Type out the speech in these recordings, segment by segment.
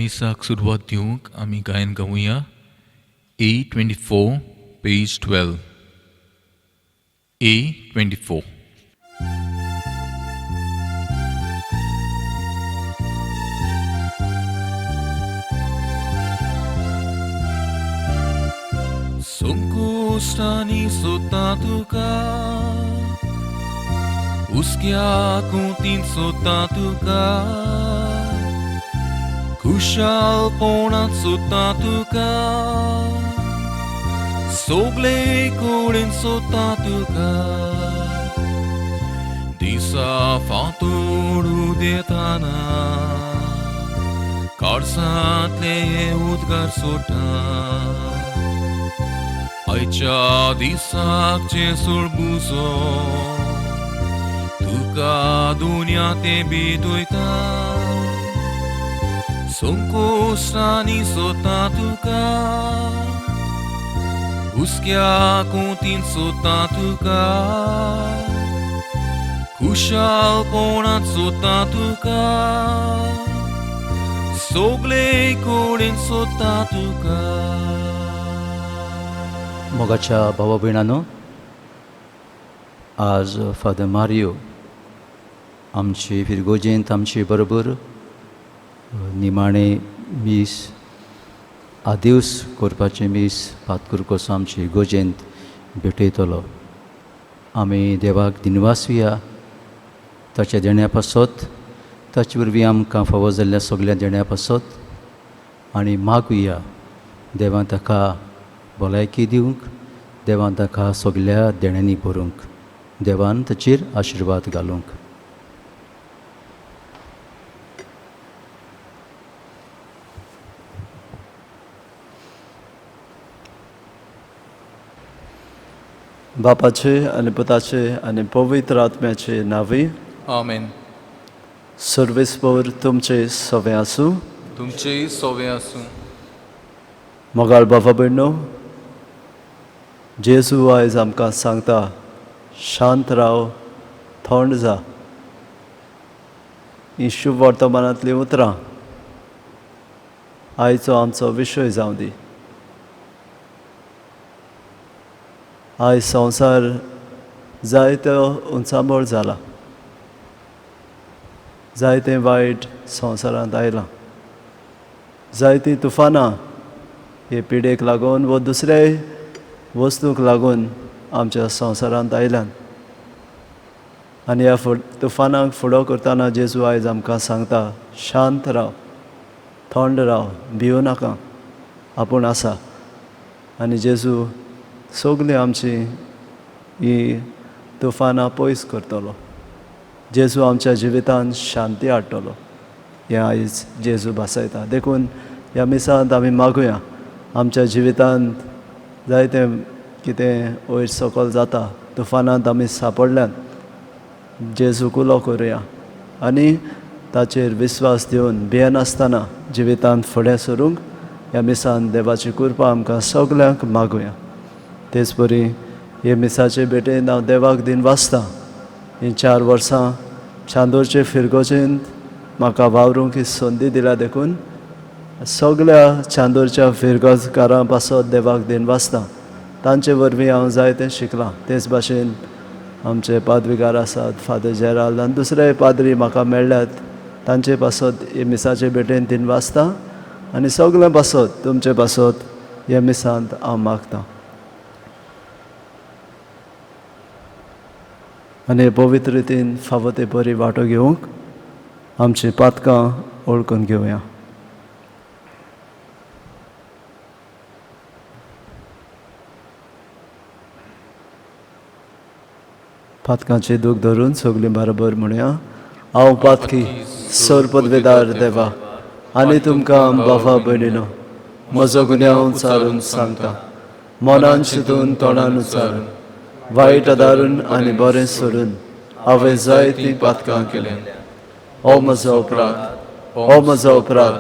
मिसाक सुरवात दिवंक आमी गायन गावया A 24 page 12 A 24. संकुश्टांनी सोदता तुका हुस्क्या कुंतीन सोदता तुका खुशालपणांत सोदता तुका सगले कडेन सोदता तुका दिसा फांतोड उदेताना काळसांतले उद्गार सोडटा आयच्या दिसाक जेसूळ बुजो तुका दुनिया ते भेटयता संकोश्टांनी सोदता तुका हुस्क्या कुंतीन सोदता तुका खुशालपणांत सोदता तुका सगले कडेन सोदता तुका. मोगाच्या भावा भयणानो, आज फादर मारियो आमचे फिरगोजेंत आमचे बरोबर निमाणें मीस आदेवस करपाचें मीस पातकूर कसो आमचे इगोजेंत भेटयतलो. आमी देवाक दिनवासुया ताच्या देण्या पासत, ताचे वरवीं आमकां फावो जाल्ल्या सगल्या देण्या पासत, आनी मागुया देवान ताका भलायकी दिवंक, देवान ताका सगल्या देण्यांनी भरूंक, देवान ताचेर आशिर्वाद घालूंक. बापाचे आनी पुताचे आनी पवित्र आत्म्याचे नांवी आमेन. सर्वेस्पर तुमचे सवे आसूं. तुमचेय सोवे आसूं. मोगाळ बाबा भयणो, जेजू आयज आमकां सांगता, शांत राव, थंड जा. ही शुभ वर्तमानांतलीं उतरां आयचो आमचो विशय जावं दी. आयज संवसार जायतो उंचाबळ जाला, जायतें वायट संवसारांत आयलां, जायतीं तुफानां हे पिडेक लागून वो दुसऱ्याय वस्तूंक लागून आमच्या संवसारांत आयल्यान. आनी ह्या तुफानांक फुडो करतना जेजू आयज आमकां सांगता, शांत राव, थंड राव, भिवू नाका, आपूण आसा. आनी जेजू सगळीं आमची ही तुफानां पयस करतलो. जेजू आमच्या जिवितांत शांती हाडटलो. हें आयज जेजू भासयता. देखून ह्या मिसांत आमी मागुया, आमच्या जिवितांत जायतें कितें वयर सकयल जाता, तुफानांत आमी सांपडल्यात, जेजू उलो करुया आनी ताचेर विस्वास दिवन भियेनासतना जिवितांत फुडें सरूंक ह्या मिसान देवाची कृपा आमकां सगल्यांक मागुया. तेच परी हे मिसाचे भेटेन हांव देवाक दिन वाचतां. हीं 4 वर्सां चांदोरचे फिरगोजेंत म्हाका वावरूंक ही संदी दिल्या देखून सगल्या चांदोरच्या फिरगोजकारां पासत देवाक दिन वाचतां. तांचे वरवीं हांव जायतें शिकलां. तेच भाशेन आमचे पादविगार आसात फादर जेराल्द आनी दुसरे पाद्री म्हाका मेळ्ळ्यात, तांचे पासत हे मिसाचे भेटेन दिन वाचतां आनी सगल्यां पासत तुमचे पासत हे मिसांत हांव मागतां. आनी पवित्र रितीन फावो ते बरी वांटो घेवंक आमचीं पातकां वळखून घेवया. पातकांचे दूख धरून सगळीं बरोबर म्हणया, हांव पातकी सर पदवेदार देवा आनी तुमकां बाबा भयणीनो म्हजो गुन्यांव उचारून सांगता, मनान चिंतून तोंडान उचारून वायट आदारून आनी बरें सोडून हांवें जायतीं पातकां केल्यां. हो म्हजो अपराध, हो म्हजो अपराध,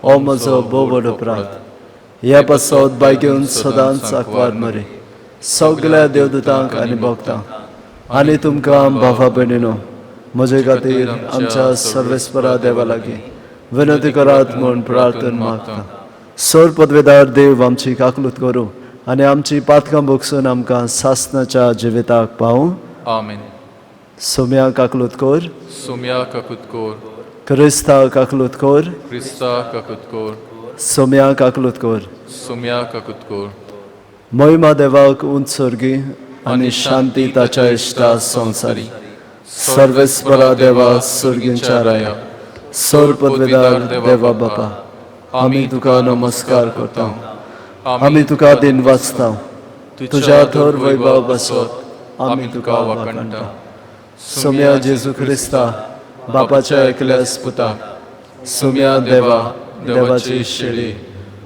हो म्हजो भोव व्हड अपराध. ह्या पासत बायगेवन सदांच आंकवार मरे सगल्या देवदूतांक आनी भक्तांक आनी तुमकां बाबा भयणीनो म्हजे खातीर आमच्या सर्वेस्परा देवा लागीं विनंती करात म्हूण प्रार्थना मागता. सर पदवेदार देव आमची काकलूत करूं आनी आमची पातकां भोगसून आमकां सासनाच्या जिविताक पावूं. आमेन. सोम्या काकलूत कोर. सोम्या काकूत कोर. क्रिस्ता काकलूत कोर. क्रिस्ता काकूत कोर. सोम्या काकलूत कोर. सोम्या काकूत कोर. महिमा देवाक उंच स्वर्गी आनी शांती ताच्या इश्टा संवसारी. सर्वेस्परा देवा स्वर्गींच्या राया, सर पदवेदार देवा बापा, आमी तुका नमस्कार करता, आमी तुका दिन वाचता, तुज्या थोर वैभव बसत आमी तुका वाखाणटा. सोम्या जेजू क्रिस्ता बापाच्या एकल्यास पुता, सोम्या देवा देवाची शेळी,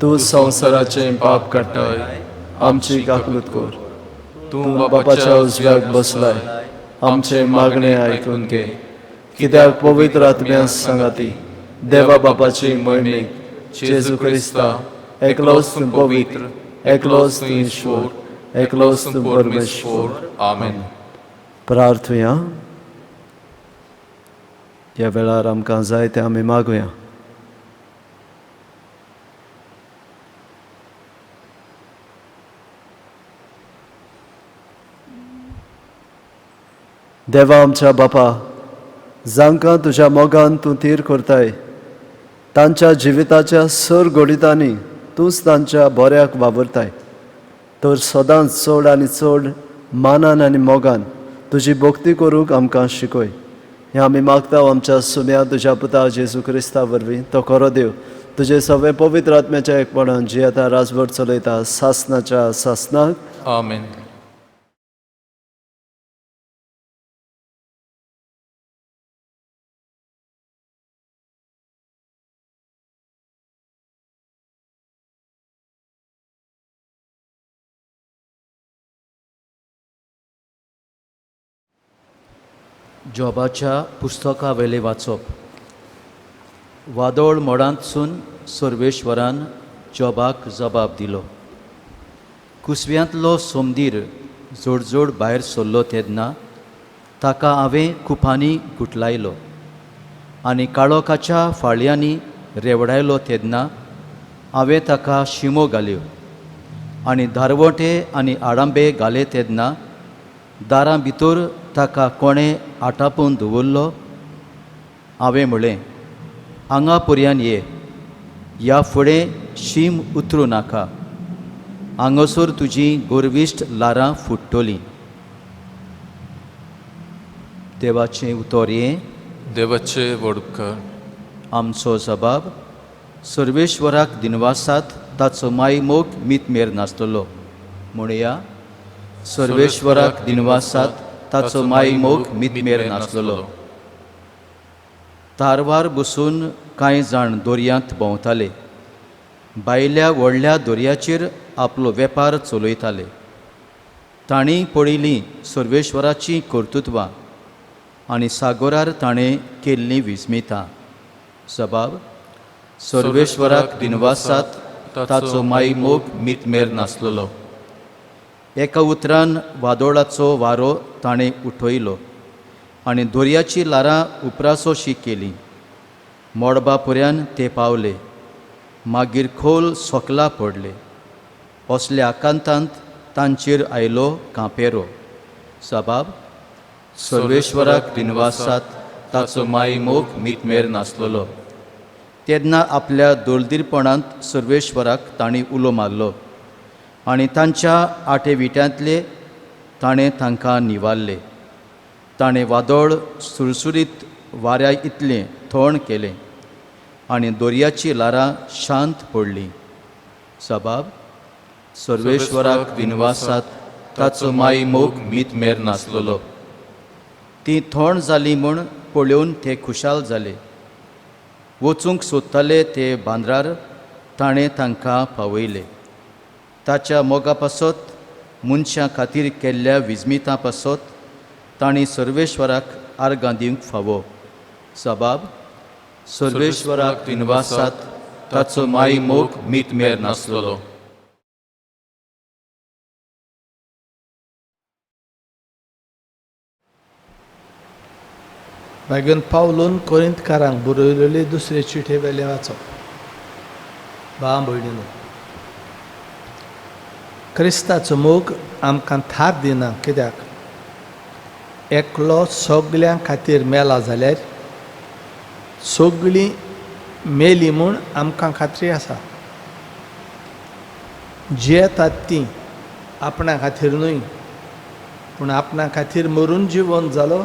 तूं संवसाराचें पाप काडटाय, आमची काकलूत कर. तूं बापाच्या उजव्याक बसलाय, आमचें मागणें आयकून घे. कित्याक पवित्र आत्म्या सांगाती देवा बापाची मोहिमेक जेजू क्रिस्ता एकलोच तूं पवित्र, एकलोच तूं ईश्वर, एकलोच तूं परमेश्वर. आमेन. प्रार्थुया. ह्या वेळार आमकां जाय तें आमी मागुया. देवा आमच्या बापा, जांकां तुज्या मोगान तूं थीर करताय, तांच्या जिविताच्या सर घडितांनी तूंच तांच्या बऱ्याक वावुरताय. तर सदांच चड आनी चड मानान आनी मोगान तुजी भक्ती करूंक आमकां शिकय. हें आमी मागता आमच्या सुम्या तुज्या पुता जेजू क्रिस्ता वरवीं. तो खरो देव तुजे सगळे पवित्र आत्म्याच्या एकपणान जियेता, राजवट चलयता सासनाच्या सासनाक. आमेन. जॉबाच्या पुस्तका वेले वाचप. वादळ मोडांतसून सर्वेश्वरान जॉबाक जबाब दिलो. कुसव्यांतलो सोमदीर जोडजोड भायर सरलो तेन्ना ताका हांवें कुपांनी गुटलायलो आनी काळोखाच्या फाळयांनी रेवडायलो तेन्ना हांवें ताका शिमो घाल्यो आनी दारवटे आनी आडांबे घाले तेन्ना दारां भितर ताका कोणें आटापून दवरलो. हांवें म्हळें, हांगा पर्यान ये, ह्या फुडें शीम उतरूं नाका, हांगासर तुजी गोरविश्ट ल्हारां फुट्टलीं. देवाचें उतर हें. देवाचे व्हड उपकार. आमचो जबाब सर्वेश्वराक दिनवासात, ताचो मायमोग मीतमेर नासतलो. म्हणया, सर्वेश्वराक दिनवासात, ताचो मायमोग मीतमेर नासतलो. तारवार बसून कांय जाण दर्यांत भोंवताले, भायल्या व्हडल्या दर्याचेर आपलो वेपार चलयताले. तांणी पळयलीं सर्वेश्वराचीं कर्तृत्वां आनी सागोरार ताणें केल्लीं विस्मितां. जबाब सर्वेश्वराक दिनवासात, ताचो मायमोग मीतमेर नासलेलो. एका उतरान वादोळाचो वारो ताणें उठयलो आनी दर्याची ल्हारां उपरासोशी केली. मडबा पर्यान ते पावले, मागीर खोल सोकला पडले. असल्या आकांतांत तांचेर आयलो कांपेरो. जबाब सर्वेश्वराक दिनवासात, ताचो मायमोग मीतमेर नासलेलो. तेन्ना आपल्या दोलदीरपणांत सर्वेश्वराक तांणी उलो मारलो आनी तांच्या आटे विट्यांतले ताणें तांकां निवारले. ताणें वादळ सुरसुरीत वाऱ्या इतलें थंड केलें आनी दर्याची ल्हारां शांत पडलीं. जबाब सर्वेश्वराक दिनवासात, ताचो मायमोग मीतमेर नासलेलो. ती थंड जाली म्हूण पळोवन ते खुशाल जाले. वचूंक सोदताले ते बांद्रार ताणें तांकां पावयले. ताच्या मोगा पासत, मनशां खातीर केल्ल्या विस्मितां पासत तांणी सर्वेश्वराक आर्गां दिवंक फावो. जबाब सर्वेश्वराक दिनवासात, ताचो मायमोग मीतमेर नासलेलो. मागीर पावलून कोरिंतकारांक बरयलेली दुसरे चिठे वेलें वाचप. भाव भयणीनो, क्रिस्ताचो मोग आमकां थार दिना, कित्याक एकलो सगल्यां खातीर मेला जाल्यार सगळीं मेली म्हूण आमकां खात्री आसा. जियेतात तीं आपणा खातीर न्हय, पूण आपणा खातीर मरून जिवन जालो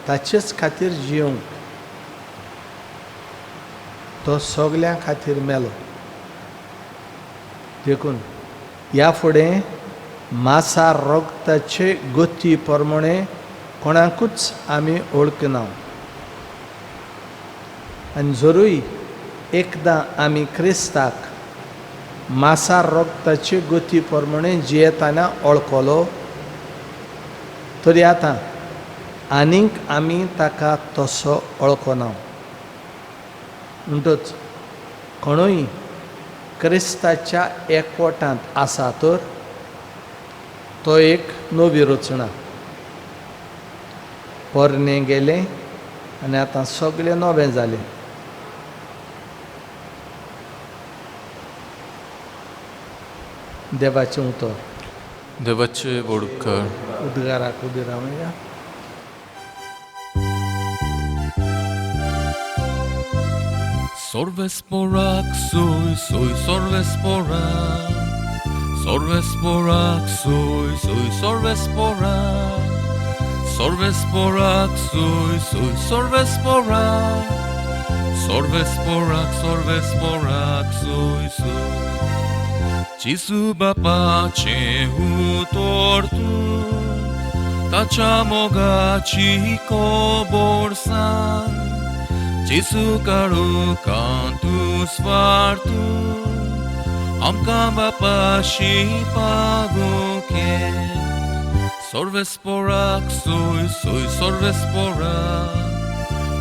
ताचेच खातीर जिवंक. तो सगल्यां खातीर मेलो. देखून ह्या फुडें मासा रगताचे गती प्रमाणे कोणाकूच आमी वळखना. आनी जरूय एकदां आमी क्रिस्ताक मासा रगताचे गती प्रमाणे जियेतना वळखलो, तरी आतां आनीक आमी ताका तसो वळखना. म्हणटच कोणूय क्रिस्ताच्या एकवटांत आसा तर तो एक नवी रचना. पोरणें गेलें आनी आतां सगळें नवें जालें. देवाचें उतर. देवाचे व्हड उपकार. उद्गाराक उबी रावया. Sorvesporak sui sui sorvesporak, sorvesporak sui sui sorvesporak, sorvesporak sui sui sorvesporak, sorvesporak sorvesporak sui sui. Jisu bapa chehu tortu, tachamoga chiko borsan. Jesu karu kantu svartu, amka bapa shipagoke. Sorvesporak sui sui sorvesporak,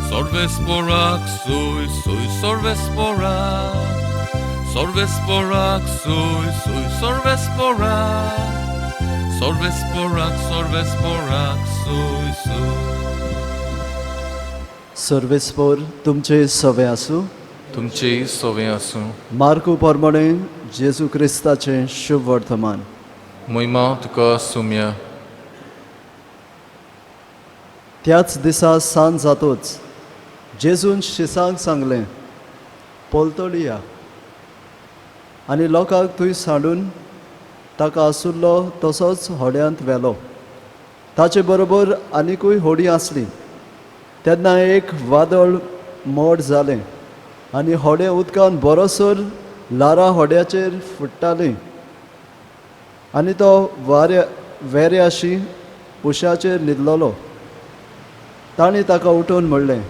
sorvesporak sui sui sorvesporak, sorvesporak sui sui sorvesporak, sorvesporak sorvesporak sui sui. सर्वेस्पोर तुमचे सवे आसूं. तुमचे सवे आसूं. मार्कू प्रमाणे जेजू क्रिस्ताचें शुभ वर्तमान. महिमा तुका सुम्या. त्याच दिसा सांज जातोच जेजून शिसांक सांगलें, पलतडी या. आनी लोकांक थंय सांडून ताका आसुल्लो तसोच होड्यांत व्हेलो. ताचे बरोबर आनिकूय होडी आसली. तेन्ना एक वादळ मोड जालें आनी होडें उदकान बरोसर ल्हारां होड्याचेर फुट्टालीं आनी तो वाऱ्या वेऱ्याशी उशाचेर न्हिदलेलो. तांणी ताका उठोवन म्हणलें,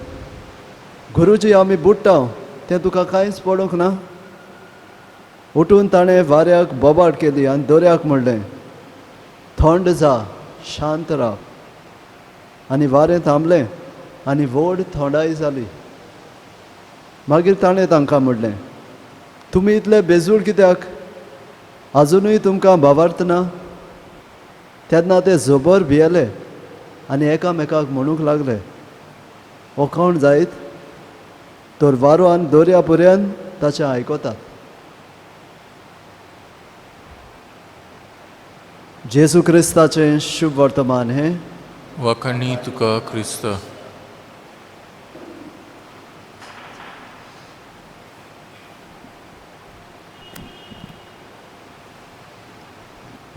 गुरुजी आमी बुडटा, तें तुका कांयच पडूंक ना. उठून ताणें वाऱ्याक बोबाट केली आनी दर्याक म्हणलें, थंड जा, शांत राव. आनी वारें थांबलें आनी व्हड थंडाय जाली. मागीर ताणें तांकां म्हणलें, तुमी इतले बेजूड कित्याक? आजुनूय तुमकां भावार्थ ना? तेन्ना ते जबर भियेले आनी एकामेकाक म्हणूंक लागले, हो कोण जायत तर वारो आनी दर्या पर्यंत ताचें आयकतात. जेजू क्रिस्ताचें शुभ वर्तमान हें. वाखाणी तुका क्रिस्ता.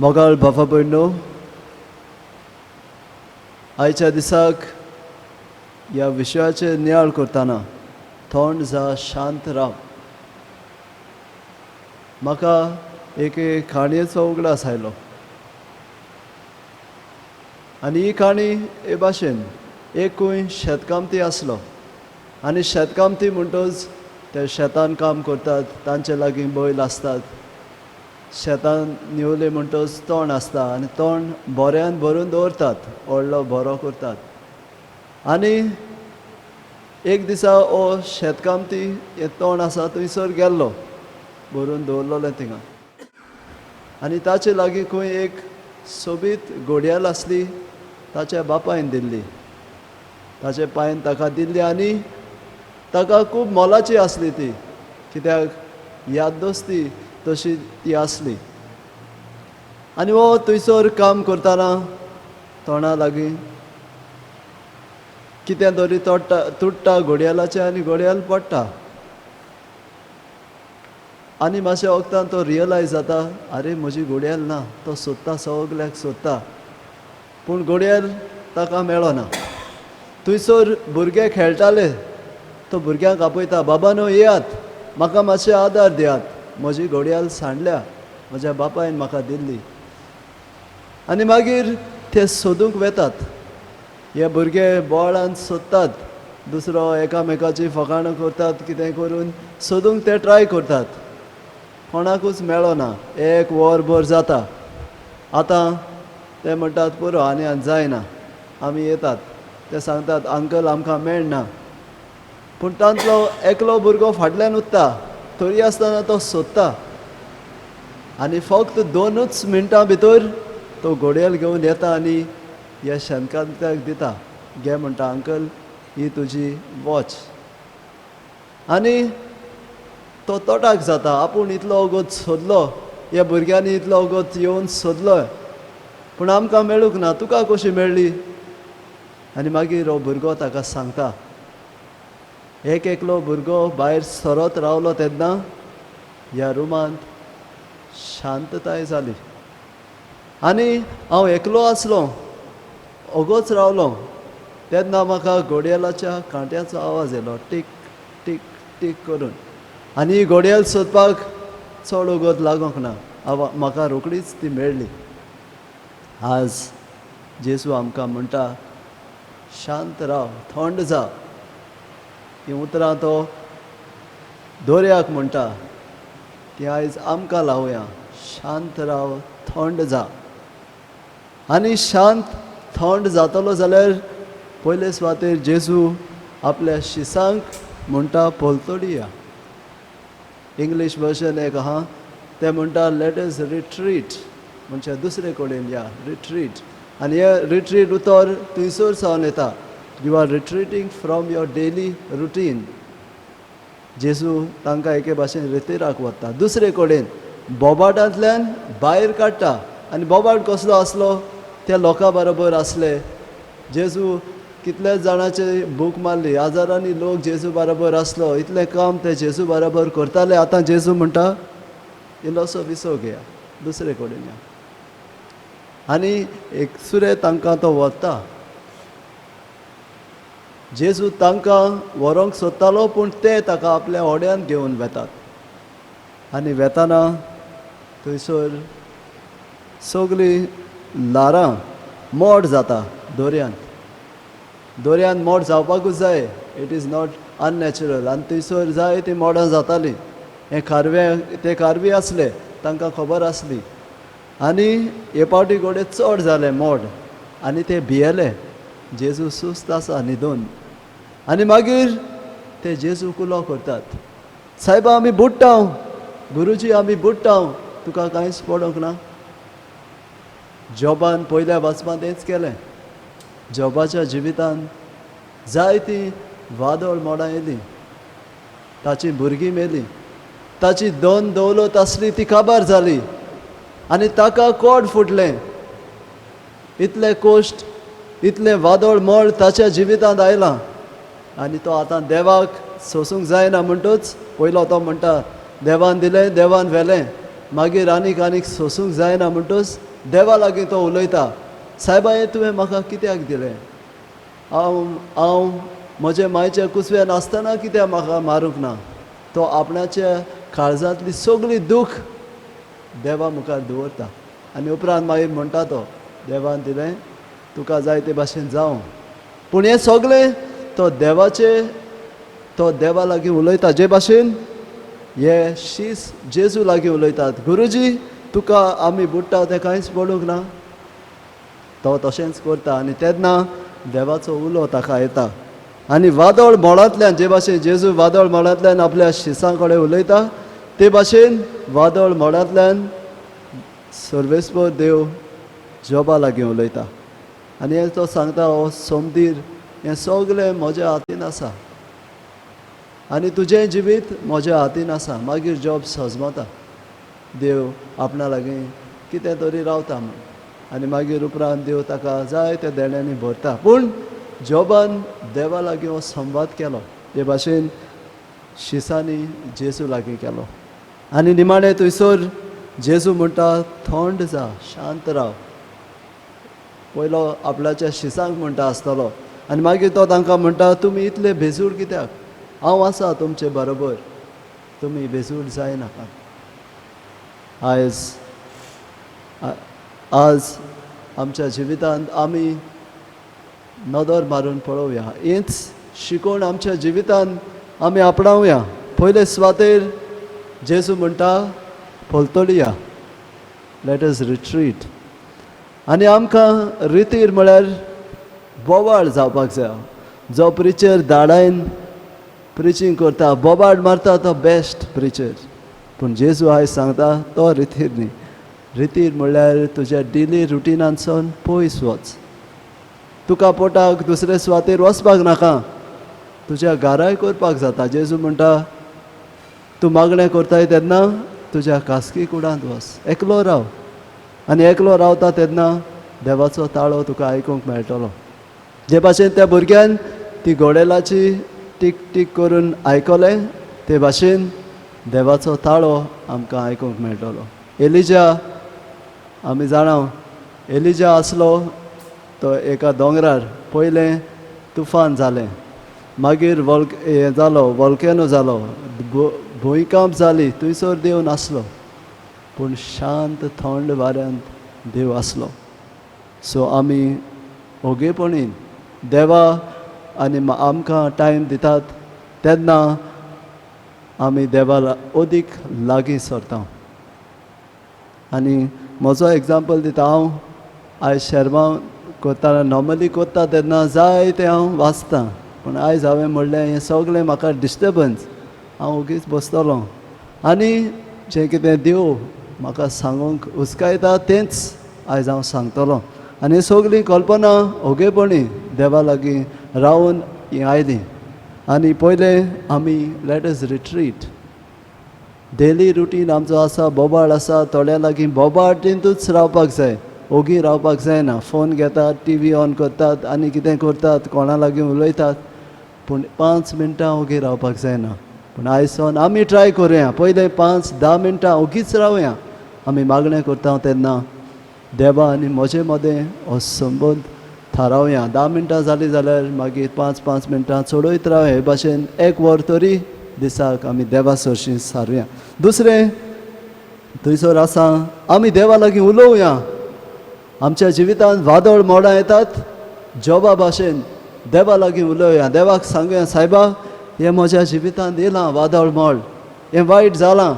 मोगाळ बाबा भयणो, आयच्या दिसाक ह्या विशयाचेर नियाळ करतना थंड जा, शांत राव, म्हाका एके काणयेचो उगडास आयलो. आनी ही काणी हे भाशेन, एकूय शेतकामती आसलो आनी शेतकामती म्हणटच ते शेतान काम करतात, तांचे लागीं बैल आसतात. शेतान निवले म्हणटच तण आसता आनी तण बोऱ्यान भरून दवरतात, व्हडलो बरो करतात. आनी एक दिसा हो शेतकामती हें तण आसा थंयसर गेल्लो, भरून दवरलेलें थिंगा. आनी ताचे लागीं खंय एक सोबीत घोडयाल आसली, ताच्या बापायन दिल्ली. ताचे पांयन ताका दिल्ली आनी ताका खूब मोलाची आसली ती, कित्याक यादोस्ती तशी ती आसली. आनी हो थंयसर काम करतना तोंडा लागीं कितें तरी तोडटा, तुट्टा घडयाळाचें आनी घडयाळ पडटा. आनी मातशें वखदान तो रियलायज जाता, आरे म्हजी घडयाळ ना. तो सोदता, सगल्याक सोदता, पूण घडयाळ ताका मेळना. थंयसर भुरगे खेळटाले, तो भुरग्यांक आपयता, बाबा न्हू येयात, म्हाका मातशें आदार दियात, म्हजी घडयाळ सांडल्या, म्हज्या बापायन म्हाका दिल्ली. आनी मागीर ते सोदूंक वेतात. हे भुरगे बोवाळान सोदतात, दुसरो एकामेकाची फकाणां करतात, कितें करून सोदूंक ते ट्राय करतात, कोणाकूच मेळना. एक वर भर जाता. आतां ते म्हणटात पुरो, आनी आनी जायना, आमी येतात. ते सांगतात अंकल आमकां मेळना. पूण तांतलो एकलो भुरगो फाटल्यान उरता, तरी आसतना तो सोदता आनी फक्त 2 मिनटां भितर तो घडयाळ घेवन येता आनी ह्या शेनकात्याक दिता. घे म्हणटा, अंकल ही तुजी वॉच. आनी तो तोटाक जाता, आपूण इतलो वगत सोदलो, ह्या भुरग्यांनी इतलो वगत येवन सोदलो, पूण आमकां मेळूंक ना, तुका कशी मेळ्ळी? आनी मागीर हो भुरगो ताका सांगता. एक एकलो भुरगो भायर सरत रावलो तेन्ना ह्या रुमांत शांतताय जाली आनी हांव एकलो आसलो, ओगोच रावलो. तेन्ना म्हाका घडयाळाच्या कांट्याचो आवाज येयलो, टीक टीक टीक करून. आनी ही घडयाळ सोदपाक चड वगत लागोंक ना, म्हाका रोखडीच ती मेळ्ळी. आज जेजू आमकां म्हणटा, शांत राव, थंड जा. हीं उतरां तो दर्याक म्हणटा, ती आयज आमकां लावया. शांत राव, थंड जा. आनी शांत थंड जातलो जाल्यार पयले सुवातेर जेजू आपल्या शिसांक म्हणटा पलतडी या. इंग्लीश वर्जन एक आहा, ते म्हणटा let us retreat, म्हणजे दुसरे कडेन या, रिट्रीट. आनी हे रिट्रीट उतर थंयसर सावन येता, you are retreating from your daily routine. जेजू तांकां एके भाशेन रितीराक वता, दुसरे कडेन बोबाटांतल्यान भायर काडटा. आनी बोबाट कसलो आसलो, त्या लोकां बरोबर आसले. जेजू कितल्याच जाणाचे भूक मारली, हजारांनी लोक जेजू बरोबर आसलो, इतलें काम ते जेजू बरोबर करताले. आतां जेजू म्हणटा इल्लोसो विसव घेया, दुसरे कडेन या. आनी एकसुरे तांकां तो व्हरता. जेजू तांकां व्हरूंक सोदतालो, पूण ते ताका आपल्या होड्यान घेवन वेतात. आनी वेताना थंयसर सगळीं ल्हारां मोड जाता दर्यांत. दर्यांत मोड जावपाकूच जाय, it is not unnatural. आनी थंयसर जाय ती मोडां जातालीं. हे खारवे, ते खारवी आसले, तांकां खबर आसली. आनी हे पावटी घोडे चड जाले मोड आनी ते भियेले. जेजू सुस्त आसा न्हिदून. आनी मागीर ते जेजू कुलो करतात, सायबा आमी बुडटा, गुरुजी आमी बुडटा, तुका कांयच पडोंक ना. जॉबान पयल्या वाचपांत तेंच केलें. जॉबाच्या जिवितान जायतीं वादळ मोडां येयलीं, ताची भुरगीं मेलीं, ताची दोन दौलत आसली ती काबार जाली आनी ताका कोड फुटलें. इतले कोश्ट, इतलें वादळ मोड ताच्या जिवितांत आयलां आनी तो आतां देवाक सोसूंक जायना. म्हणटूच पयलो तो म्हणटा देवान दिलें, देवान व्हेलें. मागीर आनीक आनीक सोसूंक जायना म्हणटूच देवा लागीं तो उलयता, सायबा हें तुवें म्हाका कित्याक दिलें? हांव हांव म्हजे मायच्या कुसव्यान आसतना कित्याक म्हाका मारूंक ना? तो आपणाच्या काळजांतली सगळी दूख देवा मुखार दवरता आनी उपरांत मागीर म्हणटा तो, देवान दिलें, तुका जाय ते भाशेन जावं. पूण हें सगळें तो देवाचे, तो देवा लागीं उलयता. जे भाशेन हे शीस जेजू लागीं उलयतात, गुरुजी तुका आमी बुडटा तें कांयच पडूंक ना. तो तशेंच करता आनी तेन्ना देवाचो उलो ताका येता आनी वादळ मोडांतल्यान, जे भाशेन जेजू वादळ मोडांतल्यान आपल्या शिसां कडेन उलयता, ते भाशेन वादळ मोडांतल्यान सर्वेस्पर देव जॉबा लागीं उलयता. आनी हें तो सांगता, हो सोमदीर हें सगळें म्हज्या हातीन आसा आनी तुजें जिवीत म्हज्या हातीन आसा. मागीर जॉब सजमता, देव आपणा लागीं कितें तरी रावता म्हूण, आनी मागीर उपरांत देव ताका जाय त्या देण्यांनी भरता. पूण जॉबान देवा लागीं हो संवाद केलो, ते भाशेन शिसांनी जेजू लागीं केलो. आनी निमाणें थंयसर जेजू म्हणटा थंड जा, शांत राव. पयलो आपल्याच्या शिसांक म्हणटा आसतलो आनी मागीर तो तांकां म्हणटा तुमी इतले भेजूड कित्याक, हांव आसा तुमचे बरोबर, तुमी भेजूड जायनाकात. आयज आज आमच्या जिवितांत आमी नदर मारून पळोवया, हीच शिकवण आमच्या जिवितांत आमी आपणावया. पयले सुवातेर जेजू म्हणटा पलतडया, let us retreat. आनी आमकां रितीर म्हळ्यार बोवाळ जावपाक जाय. जो प्रिचर दाडायन प्रिचींग करता, बोबाळ मारता, तो बेस्ट प्रिचर. पूण जेजू आयज सांगता तो रितीर न्ही. रितीर म्हणल्यार तुज्या डेली रुटिनांतसून पयस वच. तुका पोटाक दुसरे सुवातेर वचपाक नाका, तुज्या घराय करपाक जाता. जेजू म्हणटा तूं मागणें करताय तेन्ना तुज्या खासगी कुडांत वच, एकलो राव, आनी एकलो रावता तेन्ना देवाचो ताळो तुका आयकूंक मेळटलो. जे भाशेन त्या भुरग्यान ती घोडेलाची टीक टीक करून आयकलें, ते भाशेन देवाचो ताळो आमकां आयकूंक मेळटलो. एलिजा, आमी जाणा, एलिजा आसलो तो एका दोंगरार, पयलें तुफान जालें, मागीर हें जालो, वॉल्केनो जालो, भुंयकांप जाली, थंयसर देव नासलो, पूण शांत थंड वाऱ्यांत देव आसलो. सो आमी ओगेपणीन देवा आनी आमकां टायम दितात तेन्ना आमी देवा अदीक लागीं सरता. आनी म्हजो एग्जाम्पल दिता, हांव आयज शेरमांव करतना, नॉर्मली करता तेन्ना जाय तें हांव वाचतां, पूण आयज हांवें म्हणलें हें सगळें म्हाका डिस्टर्बन्स, हांव ओगीच बसतलो आनी जें कितें देव म्हाका सांगूंक हुस्कायता तेंच आयज हांव सांगतलो. आनी सगळीं कल्पना ओगेपणी देवा लागीं रावन हीं आयलीं. आनी पयलें आमी let us retreat. Daily routine आमचो आसा, बोबाळ आसा, थोड्या लागीं बोबाळींतूच रावपाक जाय, ओगी रावपाक जायना. फोन घेतात, टी व्ही ऑन करतात आनी कितें करतात, कोणा लागीं उलयतात, पूण 5 मिनटां ओगी रावपाक जायना. पूण आयज सावन आमी ट्राय करुया, पयले 5-10 मिनटां ओगीच रावया. आमी मागणें करता तेन्ना देवा आनी म्हजे मदें हो संबंद थारावया. 10 मिनटां जालीं जाल्यार मागीर 5-5 मिनटां चडयत रावया. हे भाशेन 1 वर तरी दिसाक आमी देवा सरशीं सारुया. दुसरें थंयसर आसा आमी देवा लागीं उलोवया. आमच्या जिवितांत वादळ मोडां येतात, जॉबा भाशेन देवा लागीं उलोवया, देवाक सांगुया, सायबा हें म्हज्या जिवितांत येयलां वादळ मोड, हें वायट जालां,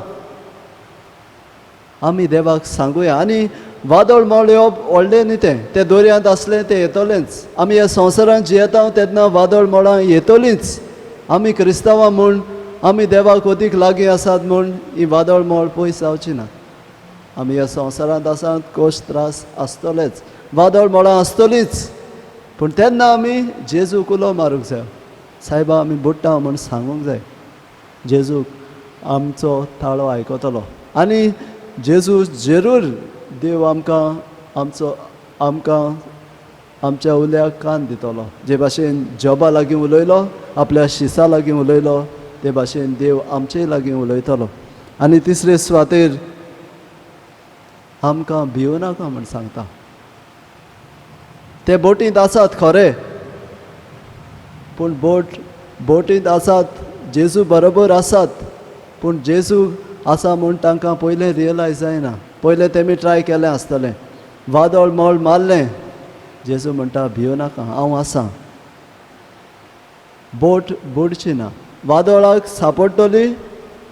आमी देवाक सांगुया. आनी वादळ मोड येवप व्हडलें न्ही, तें तें दर्यांत आसलें तें येतलेंच. आमी ह्या संवसारांत जियेता तेन्ना वादळ मोडां येतलींच. आमी क्रिस्तांवां म्हूण, आमी देवाक अदीक लागीं आसात म्हूण ही वादळ मोड पयस जावची ना. आमी ह्या संवसारांत आसात, कश्ट त्रास आसतलेच, वादळ मोडां आसतलींच, पूण तेन्ना आमी जेजूक उलो मारूंक जाय, सायबा आमी बुडटा म्हूण सांगूंक जाय. जेजूक आमचो ताळो आयकतलो आनी जेजू जरूर देव आमकां आमचो आमकां आमच्या उल्याक कान दितलो. जे भाशेन जॉबा लागीं उलयलो, आपल्या शिसा लागीं उलयलो, ते भाशेन देव आमचे लागीं उलयतलो. आनी तिसरे सुवातेर आमकां भिवू नाका म्हूण सांगता. ते बोटींत आसात खरें, पूण बोटींत आसात, जेजू बरोबर आसात, पूण जेजू आसा म्हूण तांकां पयलें रियलायज जायना. पयलें तेमी ट्राय केलें आसतलें, वादळ मोळ मारलें, जेजू म्हणटा भिवू नाका, हांव आसा. बोट बुडची ना, वादळाक सापडटली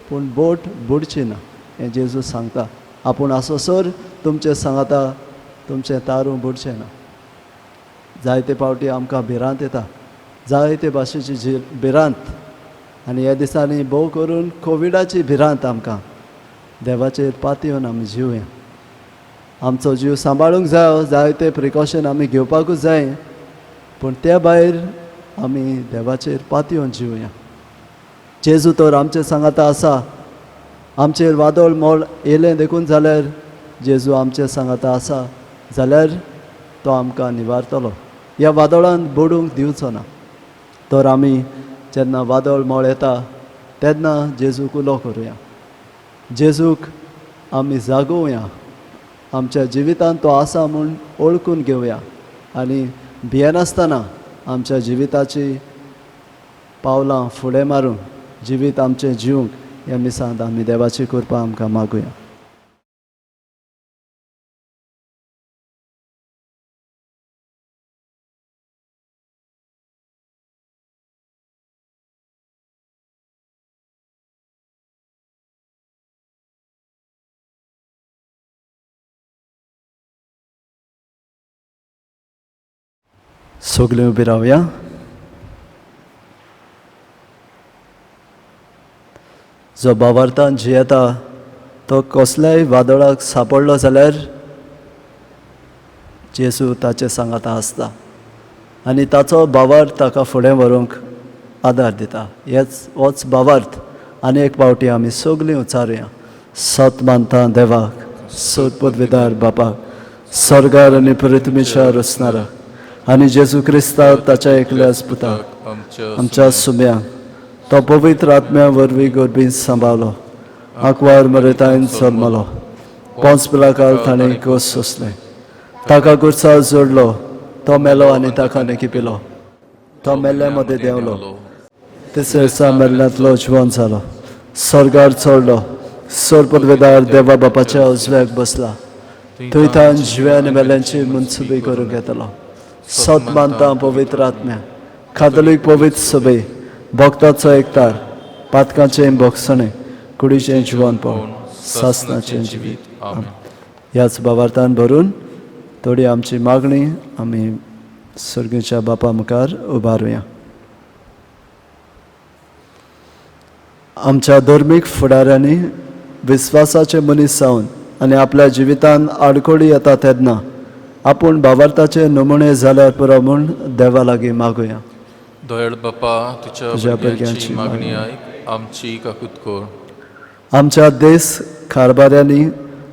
पूण बोट बुडची ना, हें जेजू सांगता. आपूण आसोसर तुमचें सांगाता तुमचें तारूं बुडचें ना. जायते फावटी आमकां भिरांत येता, जायते भाशेची भिरांत, आनी ह्या दिसांनी भोव करून कोविडाची भिरांत आमकां. देवाचेर पातयेवन आमी जिवया, आमचो जीव सांबाळूंक जाय, जायते प्रिकॉशन आमी घेवपाकूच जाय, पूण त्या भायर आमी देवाचेर पातयेवन जिवया. जेजू तर आमचे सांगाता आसा. आमचेर वादळ मोल येयलें देखून जाल्यार जेजू आमचे सांगाता आसा जाल्यार तो आमकां निवारतलो, ह्या वादळान बुडूंक दिवचो ना. तर आमी जेन्ना वादळ मोळ येता तेन्ना जेजूक उलो करुया, जेजूक आमी जागोवया, आमच्या जिवितांत तो आसा म्हूण ओळखून घेवया आनी भियेनासतना आमच्या जिविताची पावलां फुडें मारून जिवीत आमचें जिवंक ह्या मिसांत आमी देवाची कृपा आमकां मागुया. सगळीं उबी रावया. जो भावार्थान जियेता तो कसल्याय वादळाक सांपडलो जाल्यार जेजू ताचे सांगाता आसता आनी ताचो भावार्थ ताका फुडें व्हरूंक आदार दिता. हेच होच भावार्थ आनी एक पावटी आमी सगळीं उचारुया. सत मानता देवाक, सत पदवीदार बापाक, स्वर्गार आनी पृथ्वीच्या रचणाराक आनी जेजू क्रिस्ताक ताच्या एकल्याच पुताक आमच्या सुम्यांक, तो पवित्र आत्म्या वरवीं गर्भीन सांबाळलो, आंकवार मरेतायन जल्मलो, पोंच पिलाकाल ताणें खोस सोंसलें, ताका गुरसाळ जोडलो, तो मेलो आनी ताका निकिपिलो, तो मेल्ल्या मदें देंवलो, तिसऱ्या दिसा मेल्ल्यांतलो जिवन जालो, स्वर्गार चडलो, सर्वपदवीदार देवा बापाच्या उजव्याक बसला, थंय तान जिव्या आनी मेल्यांची मनसुबी करूंक येतलो. सत मानता पवित्र आत्म्या, कातोलीक पवित्र सभे, भक्ताचो एकतार, पातकाचें भोगसणें, कुडीचें जिवनपण, सासनाचें जिवीत. ह्याच भावार्थान भरून थोडी आमची मागणी आमी सर्गीच्या बापा मुखार उबारुया. आमच्या धर्मीक फुडाऱ्यांनी विस्वासाचे मनीस जावन आनी आपल्या जिवितांत आडखळी येता तेन्ना आपूण भावार्थाचे नमुणे जाल्यार पुरो म्हूण देवा लागीं मागुया. दयाळ बापा, तुझ्या भुरग्यांची मागणी आयक, आमची काकूत कर. आमच्या देश कारभाऱ्यांनी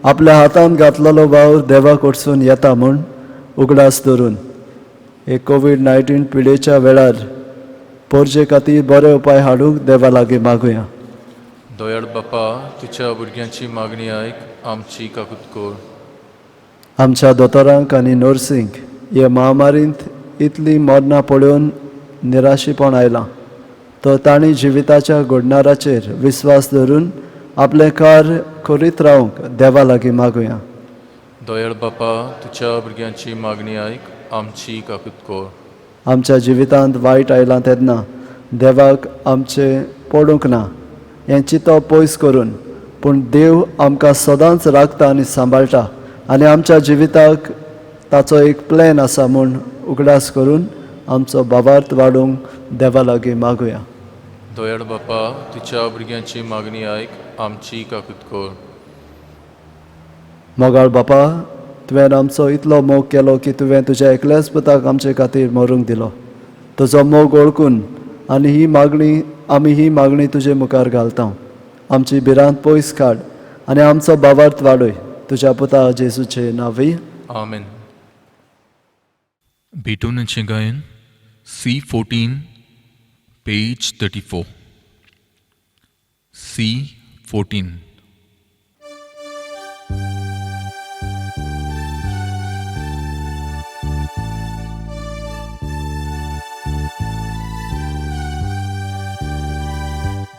आपल्या हातान घातलेलो वावर देवा कडसून येता म्हूण उगडास धरून हे कोवीड-19 पिडेच्या वेळार पोरजे खातीर बरे उपाय हाडूंक देवा लागीं मागुया. दयाळ बापा, तुझ्या भुरग्यांची मागणी आयक, आमची काकूत कर. आमच्या दोतोरांक आनी नर्सींक हे महामारींत इतली मरणां पळोवन निराशीपण आयलां, तर तांणी जिविताच्या घडणाराचेर विस्वास धरून आपलें कार्य करीत रावंक देवा लागीं मागुया. दयाळ बापा, तुझ्या भुरग्यांची मागणी आयक, आमची काकूत कर. आमच्या जिवितांत वायट आयलां तेन्ना देवाक आमचें पडूंक ना हें चिंतप पयस करून, पूण देव आमकां सदांच राखता आनी सांबाळटा आनी आमच्या जिविताक ताचो एक प्लॅन आसा म्हूण उगडास करून आमचो भावार्थ वाडोवंक देवा लागीं मागुया. दयाळ बापा, तुझ्या भुरग्यांची मागणी आयक, आमची काकूत कर. मोगाळ बापा, तुवें आमचो इतलो मोग केलो की तुवें तुज्या एकल्याच पुताक आमचे खातीर मरूंक दिलो. तुजो मोग ओळखून आनी ही मागणी आमी ही मागणी तुजे मुखार घालता. आमची भिरांत पयस काड आनी आमचो भावार्थ वाडय. तुज्या पुता जेजूचे नांवी, आमेन. बेटोनाचें गायन C14 page 34. C14.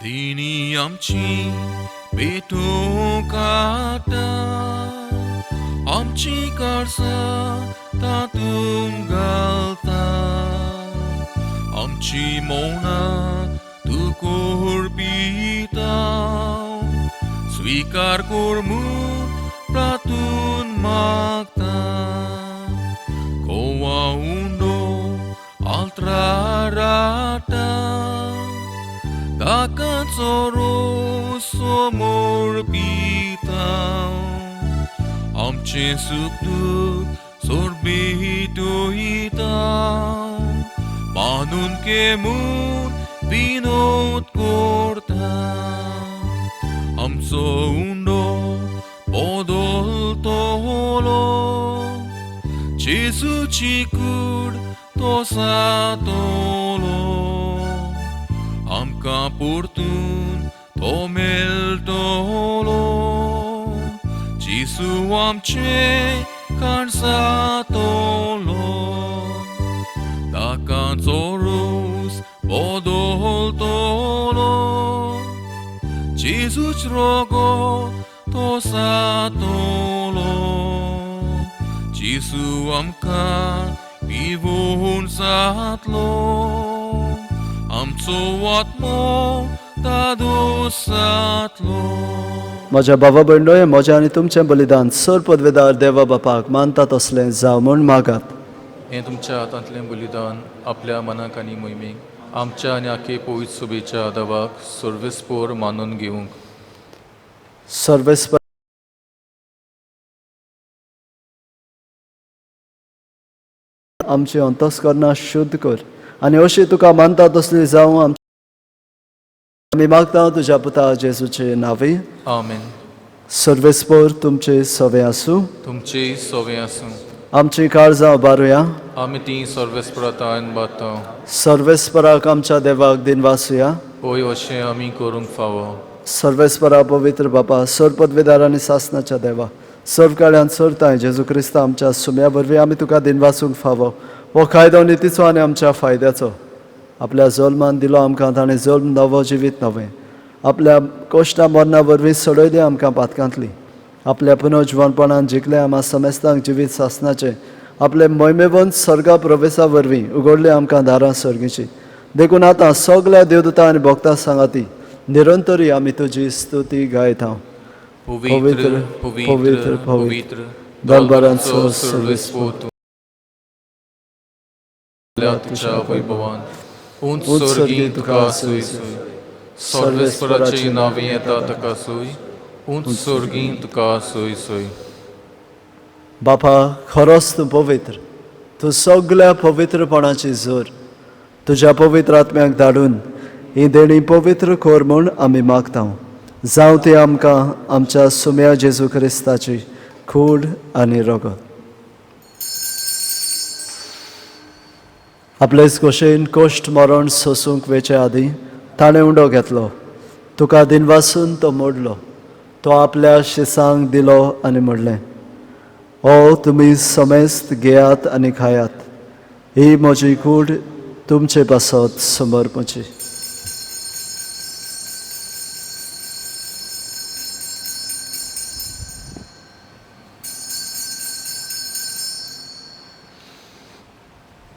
दिनी आमची पेटूंक आतां, आमची काळसां तातूंत घालता, आमची मौनां तूं कोरपिता, स्विकार कर म्हूण प्रातून मागता. गोवा उंडो आल्त्राराटा, ताका चोरो समोर पिता, आमचें सूख दूख सोरबीत वयता, मानून मानून के म्हूण विनोद करता. आमचो उंडो बदलतलो, जेजूची कूड तो सातलो. आमकां परतून तो मेळटलो, जेजू आमचें काणसातलो. ताकाचो रोस बदलतलो, जेजूच रोगो तो सातलो. जेजू आमकां पिवून जातलो, आमचो आत्मो दादोस जातलो. म्हज्या बाबा भयणो, म्हजें आनी तुमचें बलिदान सर पदवेदार देवा बापाक मानता तसलें जावं म्हूण मागात. हें तुमच्या हातांतलें बलिदान आपल्या मनाक आनी मोहिमेक आमच्या आनी आखे पवित्र सभेच्या आदावाक सर्वेस्पोर मानून घेवंक. सर्वेस्पर आमची अंतस्करणां शुद्ध कर आनी अशी तुका मानता तसली जावं आमी मागता तुज्या पुता जेजूचे नांवी. आमेन. सर्वेस्पोर तुमचे सवे आसूं. तुमचेय सोवे आसूं. आमची काळजां उबारुया. आमी ती सर्वेस्परातान बाता. सर्वेस्पराक आमच्या देवाक दिनवासुया. होय, अशें आमी करूंक फावो. सर्वेस्परा पवित्र बापा, सर पदवेदार आनी सासनाच्या देवा, सर्व काळ्यान सरताय जेजू क्रिस्ता आमच्या सुम्या वरवीं आमी तुका दिनवासूंक फावो. हो कायदो नितीचो आनी आमच्या फायद्याचो. आपल्या जल्मान दिलो आमकां ताणें जल्म नवो जिवीत नवें. आपल्या कोश्टा मरणा वरवीं सोडयली आमकां पातकांतली. आपल्या पुनर्जिवनपणान जिखले आमा समेस्तांक जिवीत सासनाचें. आपले मोहिमेवंत सर्गा प्रवेसा वरवीं उगडले आमकां दारां सर्गीची. देखून आतां सगल्या देवदूता आनी भक्तां सांगाती निरंतरी आमी तुजी स्तुती गायता. पवित्र, पवित्र, पवित्र, दरबारांचो सर्वेस्पोर तूं तुझ्या वैभवान उंच उंच स्वर्गी स्वर्गी तुका तुका सोय सोय सोय. सर्वेस्पराचे नांव येता तुका सोय, उंच स्वर्गी तुका सोय सोय. बापा, खरोच तूं पवित्र, तूं सगल्या पवित्रपणाची जोर. तुज्या पवित्र आत्म्याक धाडून ही देणी पवित्र कर म्हूण आमी मागता. जावं ती आमकां आमच्या सुम्या जेजू क्रिस्ताची कूड आनी रगत. आपलेच गोशेन कोश्ट मरण सोसूंक वेचे आदीं ताणें उंडो घेतलो, तुका दिनवासून तो मोडलो, तो आपल्या शिसांक दिलो आनी म्हणलें, ओ तुमी समेस्त घेयात आनी खायात, ही म्हजी कूड तुमचे पासत समर्पची.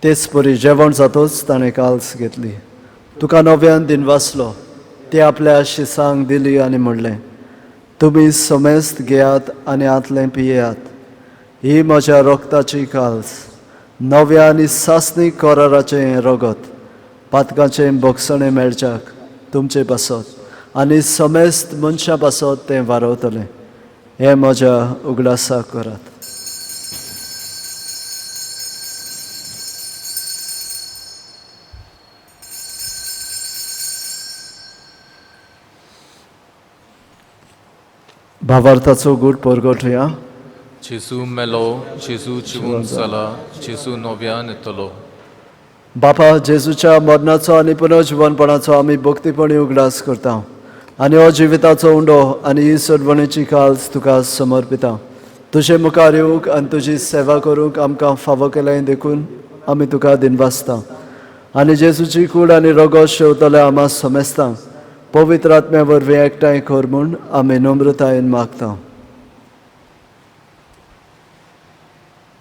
तेच परी जेवण जातोच ताणें काल्स घेतली, तुका नव्यान दिनवासलो, ती आपल्या शिसांक दिली आनी म्हणलें, तुमी समेस्त घेयात आनी आंतलें पियेयात, ही म्हज्या रक्ताची काल्स, नव्या आनी सासणी कराराचें हें रगत, पातकाचें भोगसणें मेळच्याक तुमचे पासत आनी समेस्त मनशां पासत तें वारवतलें. हें म्हज्या उगडासाक करात. भावार्थाचो गूट परगटुया. जेजू मेलो, जेजू जिवून जाला, जेजू नव्यान येतलो. बापा, जेजूच्या मरणाचो आनी पुनर्जिवनपणाचो आमी भक्तीपणी उगडास करता आनी हो जिविताचो उंडो आनी ही सोडवणेची काल्स तुका समर्पिता. तुजे मुखार येवंक आनी तुजी सेवा करूंक आमकां फावो केलें देखून आमी तुका दिनवासता. आनी जेजूची कूड आनी रगत शेवतले आमा समेस्तांक पवित्र आत्म्या वरवीं एकठांय कर म्हूण आमी नम्रतायेन मागता.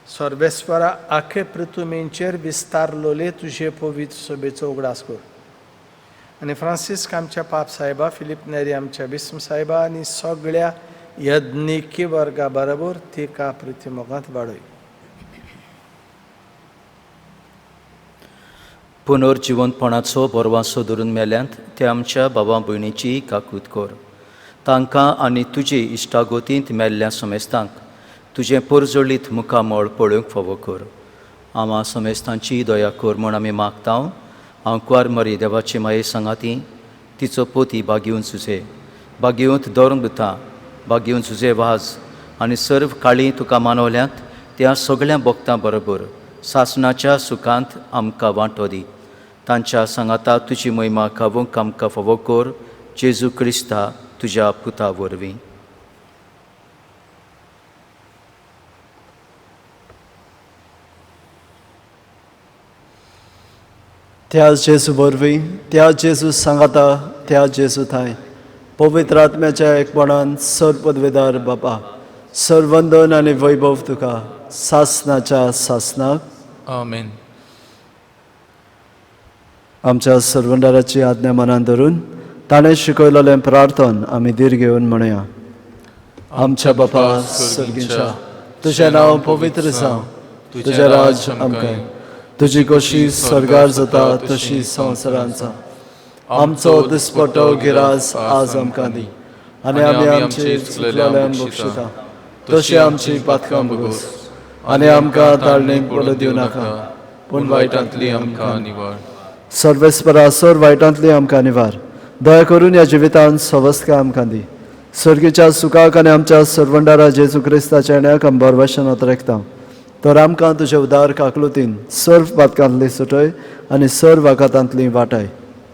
सर्वेस्परा, आखे पृथुमेंचेर विस्तारलोले तुजे पवित्र सभेचो उगडास कर आनी फ्रांसिस्क आमच्या पाप साहेबा, फिलीप नेरी आमच्या बिस्म साहेबा आनी सगळ्या यज्ञिकी वर्गा बरोबर तिका प्रिती मोगांत वाडय. पुनर्जिवंतपणाचो बरवासो धरून मेल्यांत ते आमच्या बाबा भयणीची काकूत कर. तांकां आनी तुजे इश्टागोतींत मेल्ल्या समेस्तांक तुजें परजळीत मुखामळ पळोवंक फावो कर. आमा समेस्तांची दया कर म्हूण आमी मागता. हांव कुवार मरी देवाची माये सांगाती तिचो पोती बागेवन सुजे बागेवंत दवरूंक दिता बागेवन सुजे वाज आनी सर्व काळी तुका मानवल्यांत त्या सगळ्या भक्तां बरोबर सासणाच्या सुखांत आमकां वांटो दी. तांच्या सांगाता तुजी महिमा खावंक आमकां फावो कर जेजू क्रिस्ता तुज्या पुता वरवीं. त्या जेजू वरवीं, त्या जेजू सांगाता, त्या जेजू थांय पवित्र आत्म्याच्या एकपणान सर पदवेदार बापा सर्वंदन आनी वैभव तुका सासनाच्या सासनाक. आमेन. आमच्या सर्वंदाराची आज्ञा मनान धरून ताणें शिकयलेलें प्रार्थन आमी धीर घेवन म्हणया. आमच्या बापा सर्गीच्या, तुजें नांव पवित्र जावं, तुजें राज आमकां, तुजी कशी स्वर्गार जाता तशी संवसारांत जावं. आमचो दिसपटो गिरास आज आमकां दी आनी आमी आमची चुकलेल्यांक बक्षिता तशी आमची पातकां भोगोस आनी आमकां ताळणी पडूं दिवं नाका पूण वायटांतली आमकां निवार. सर्वेस्परा सर वायटांतली आमकां निवार. दया करून ह्या जिवितांत सवस्तकाय आमकां दी. सर्गीच्या सुखाक आनी आमच्या सर्वंडारा जेजू क्रिस्ताच्या येण्याक आमी बरवशनात रेखता. तर आमकां तुजे उदार काकलुतीन सर्व पातकांतली सुटय आनी सर्व आघातांतली वाटाय.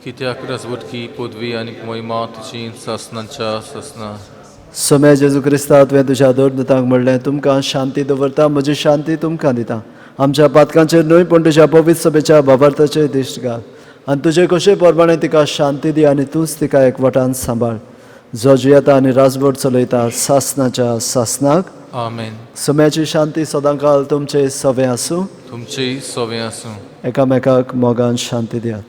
कित्याक राजवटकी पदवी आनी महिमा तुजी सासनाच्या सासना. सोम्या जेजू क्रिस्ता, तुवें तुज्या दोर दुतांक म्हणलें, तुमकां शांती दवरता, म्हजी शांती तुमकां दिता. आमच्या पातकांचेर न्हय पूण तुज्या पवित्र सभेच्या बाबार्थाचेर दिश्ट घाल आनी तुजे कशे प्रमाणे तिका शांती दी आनी तूंच तिका एकवटान सांबाळ, जो जियेता आनी राजवट चलयता सासनाच्या सासनाक. आमेन. सोम्याची शांती सदांकाल तुमचे सवे आसूं. तुमचेय सवे आसूं. एकामेकाक मोगान शांती दियात.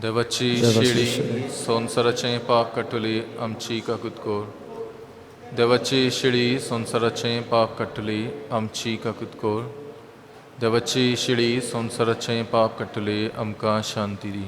देवाची शेळी संवसाराचें पाप काडटली आमची काकूत कर. देवाची शेळी संवसाराचें पाप काडटली आमची काकूत कर. देवाची शेळी संवसाराचें पाप काडटली आमकां शांती दी.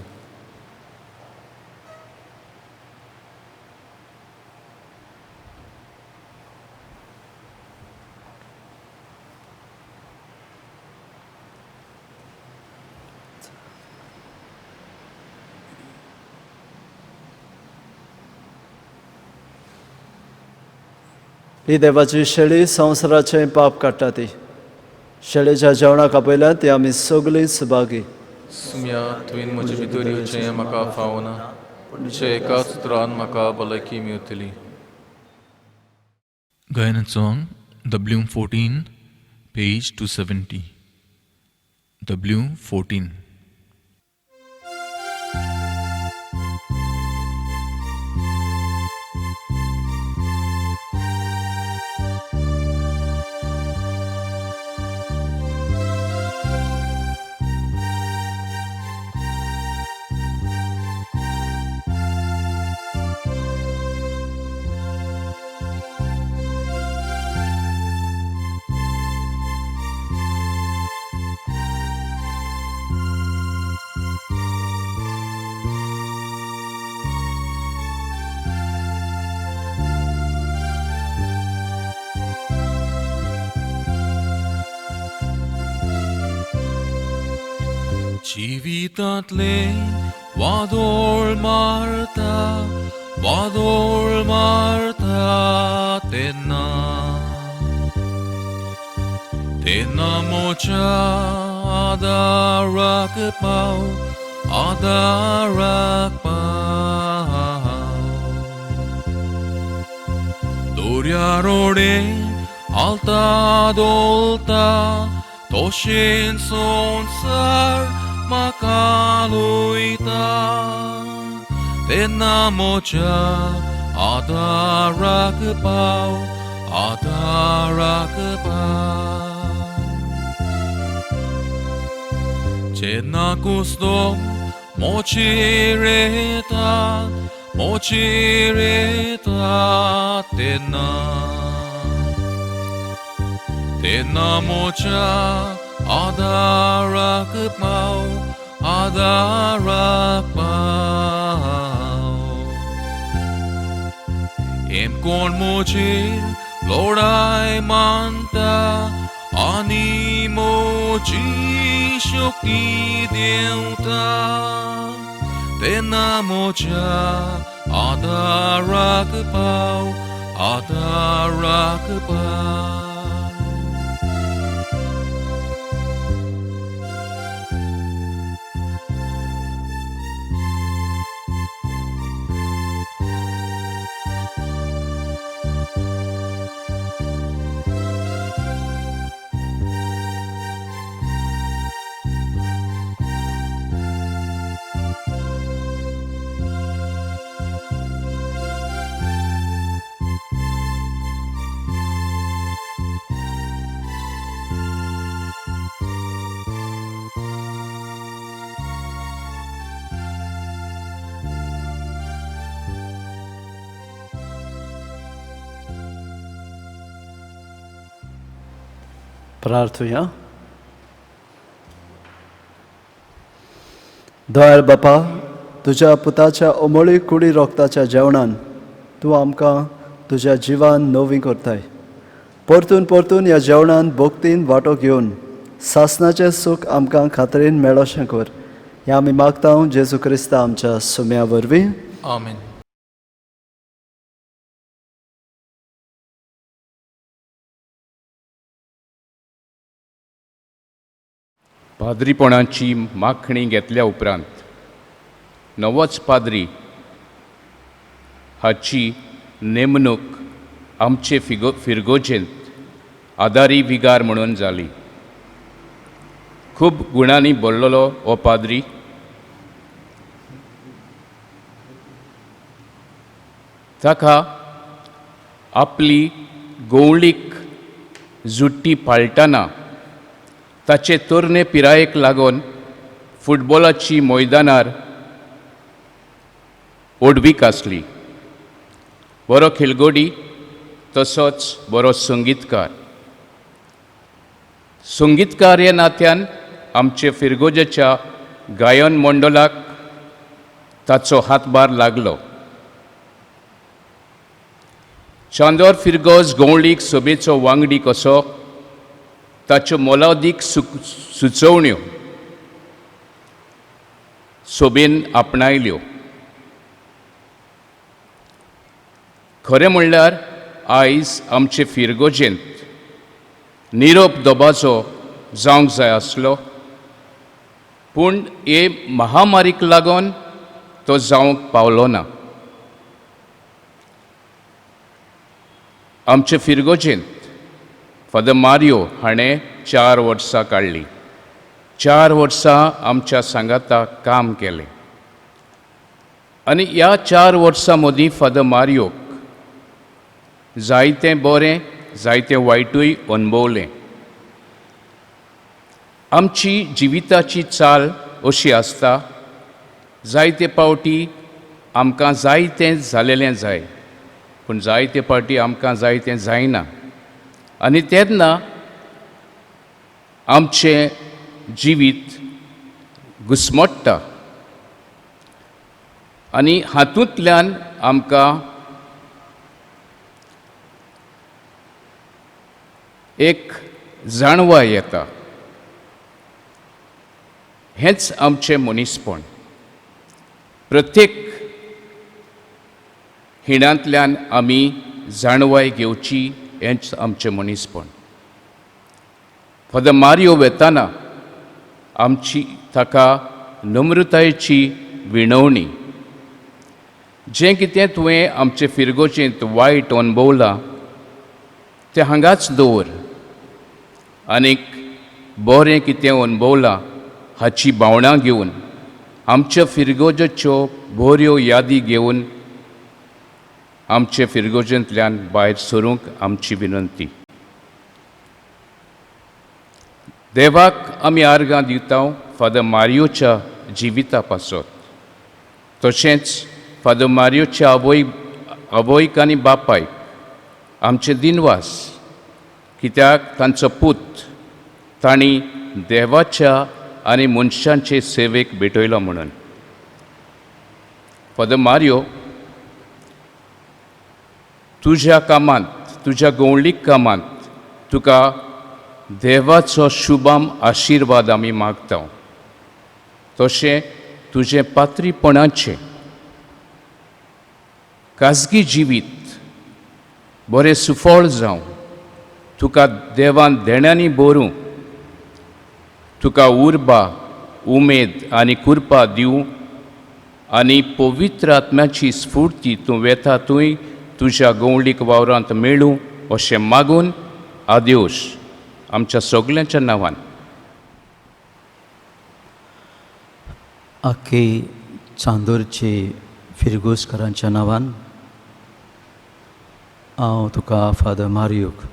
ही देवाची शेळी संवसाराचें पाप काडटा ती शेळेच्या जेवणाक आपयल्या ती आमी सगळीं सुभागी. सुम्या, तुवें म्हजे भितर येवचें म्हाका फावना, तुज्या एकाच उतरान म्हाका भलायकी मेवतली. Guyana song W14, page 270. W14. जिवितांतले वादोळ मारता, वादोळ मारता तेन्ना, तेन्ना मोच्या आदाराक पाव, आदाराक पाव. दर्या रोडे आलता डोलता तशें संवसार म्हाका लुयता. तेन्ना म्हज्या आदाराक पाव, आदाराक पाव. जेन्ना कुसतो मोचेर येता, मोचेर येता तेन्ना, तेन्ना म्हज्या आदाराक पाव, आदाराक पाव. एम कोण म्हजेर लोडाय मानता आनी म्हजी शक्ती देंवता तेन्ना म्हज्या आदाराक पाव आदाराक पाव. प्रार्थुया. दयाळ बापा, तुज्या पुताच्या अमोळी कुडी रोगताच्या जेवणान तूं आमकां तुज्या जिवान नवी करताय. परतून परतून ह्या जेवणान भक्तीन वांटो घेवन सासनाचें सूख आमकां खात्रीन मेळोशें कर. हें आमी मागता जेजू क्रिस्ता आमच्या सुम्या वरवीं. आमेन. पाद्रीपणाची माखणी घेतल्या उपरांत नवोच पाद्री हाची नेमणूक आमचे फिरगोजेंत आदारी विगार म्हणून जाली. खूब गुणांनी भरलेलो हो पाद्री ताका आपली गोवळीक जुट्टी पाळटना ताचे तरणे पिरायेक लागून फुटबॉलाची मैदानार ओडवीक आसली. बरो खेळगडी तसोच बरो संगीतकार. संगीतकार ह्या नात्यान आमचे फिरगोजेच्या गायन मंडळाक ताचो हातभार लागलो. चांदोर फिरगोज गवळीक सभेचो वांगडी कसो ताच्यो मोलादीक सुचोवण्यो सोबेन आपणायल्यो. खरें म्हणल्यार आयज आमचे फिरगोजेंत निरोप दबाजो जावंक जाय आसलो, पूण हे महामारीक लागून तो जावंक पावलो ना. आमचे फिरगोजेंत फादर मारियो हाणें 4 वर्सां काडलीं. 4 वर्सां आमच्या सांगाता काम केलें आनी ह्या 4 वर्सां मदीं फादर मारियोक जायतें बरें जायतें वायटूय अणभवलें. आमची जिविताची चाल अशी आसता, जायते पावटी आमकां जायतें जालेलें जाय, पूण जायते पावटी आमकां जायतें जायना आनी तेन्ना आमचें जिवीत घुस्मट्टा आनी हातूंतल्यान आमकां एक जाणवाय येता. हेंच आमचें मनीसपण. प्रत्येक खिणांतल्यान आमी जाणवाय घेवची, हेंच आमचें मनीसपण. फादर मारियो वेताना आमची ताका नम्रतायेची विणवणी, जें कितें तुवें आमचे फिरगोजेंत वायट अणभवलां तें हांगाच दवर आनीक बरें कितें अणभवलां हाची भावणां घेवन आमच्या फिरगोजेच्यो बऱ्यो यादी घेवन आमचे फिरगोजेंतल्यान भायर सरूंक आमची विनंती. देवाक आमी आर्गां दिता फादर मारियोच्या जिविता पासत, तशेंच फादर मारियोच्या आवयक आनी बापायक आमचे दिनवास, कित्याक तांचो पूत तांणी देवाच्या आनी मनशांचे सेवेक भेटयलो म्हणून. फादर मारियो, तुज्या कामांत तुज्या गवळीक कामांत तुका देवाचो शुभाम आशिर्वाद आमी मागता. तशें तुजें पात्रीपणाचें खाजगी जिवीत बरें सुफळ जावं, तुका देवान देण्यांनी भरूं, तुका उर्बा उमेद आनी कृपा दिवं आनी पवित्र आत्म्याची स्फूर्ती तूं वेता थंय तुज्या गवळीक वावरांत मेळूं अशें मागून आदेश आमच्या सगल्यांच्या नांवान. आखे चांदोरचे फिरगोजकारांच्या नांवान हांव तुका फादर मारियोक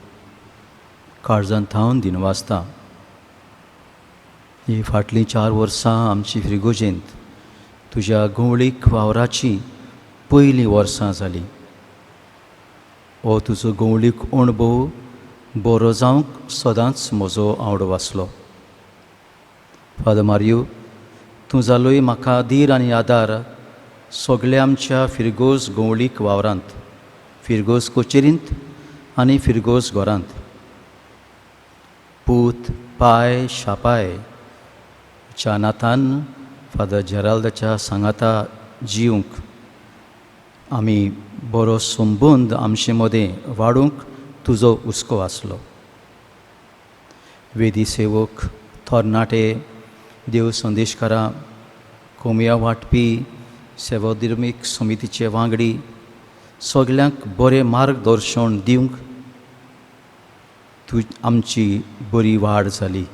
काळजान थावन दिनवासता. ही फाटलीं 4 वर्सां आमची फिरगोजेंत तुज्या गवळीक वावराची पयलीं वर्सां जालीं. हो तुजो गवळीक अणभव बरो जावंक सदांच म्हजो आवडो आसलो. फादर मारियो, तूं जालोय म्हाका धीर आनी आदार सगल्या आमच्या फिरगोज गवळीक वावरांत, फिरगोज कचेरींत आनी फिरगोज घरांत. पूत पाय शापाय च्या नातान फादर जेराल्दाच्या सांगाता जिवंक आमी बरो संबंद आमचे मदें वाडूंक तुजो हुस्को आसलो. वेदी सेवक, थोरनाटे, देव संदेशकारां, कोमया वांटपी, सेवाधर्मीक समितीचे वांगडी सगल्यांक बरें मार्गदर्शन दिवंक तूं आमची बरी वाड जाली.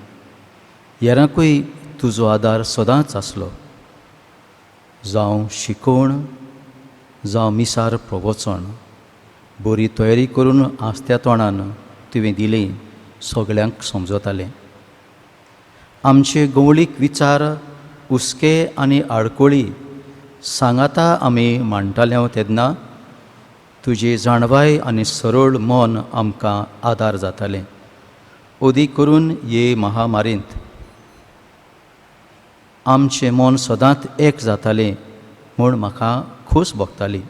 हेरांकूय तुजो आदार सदांच आसलो, जावं शिकोवण जावं मिसार प्रवचन बरी तयारी करून आस्त्या तोंडान तुवें दिली सगल्यांक समजतालें. आमचे गवळीक विचार हुस्के आनी आडकोळी सांगाता आमी मांडटाले तेन्ना तुजी जाणवाय आनी सरळ मन आमकां आदार जातालें. अदीक करून हे महामारींत आमचें मन सदांच एक जातालें म्हूण म्हाका खोस भोगताली.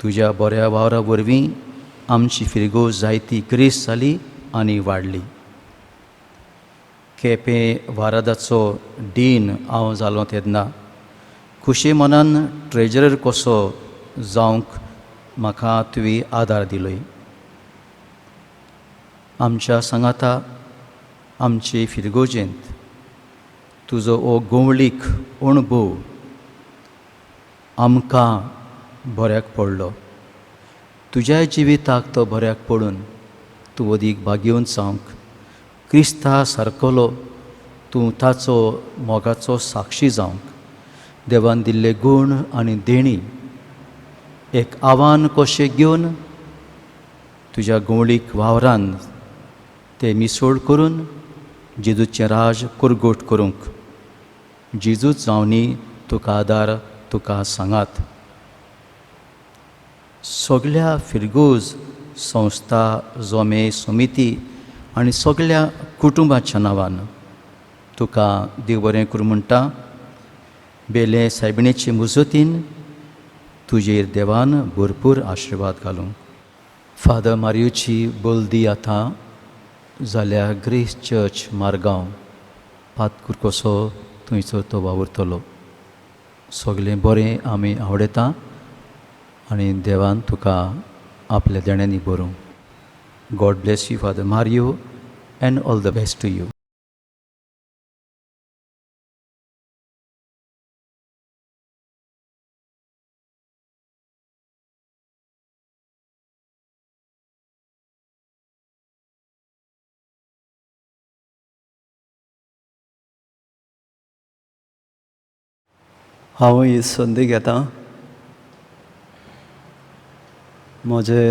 तुज्या बऱ्या वावरा वरवीं आमची फिरगोज जायती ग्रेस जाली आनी वाडली. केपें वारादाचो डीन हांव जालो तेन्ना खुशी मनान ट्रेजरर कसो जावंक म्हाका तुवें आदार दिलोय. आमच्या सांगाता आमचे फिरगोजेंत तुजो हो गवळीक अणभव आमकां बऱ्याक पडलो. तुज्या जिविताक तो बऱ्याक पडून तूं अदीक भागयोवन जावंक क्रिस्ता सारकोलो तूं ताचो मोगाचो साक्षी जावंक देवान दिल्ले गूण आनी देणी एक आव्हान कशें घेवन तुज्या गवळीक वावरान ते मिसोळ करून जेजूचें राज कुरगोट करूंक जेजूच जावनी तुका आदार तुका सांगात. सगल्या फिरगोज संस्था जोमे समिती आनी सगल्या कुटुंबाच्या नांवान तुका देव बरें करूं म्हणटा. बेले सायबिणेचे मुजतीन तुजेर देवान भरपूर आशिर्वाद घालूं. फादर मारियोची बोलदी आतां जाल्यार ग्रेस चर्च मारगांव पातकूर कसो थंयसर तो वावुरतलो. सगलें बरें आमी आवडयता आनी देवान तुका आपल्या देण्यांनी भरूं. God bless you Father Mario and all the best to you. हांव ही संदी घेता म्हजे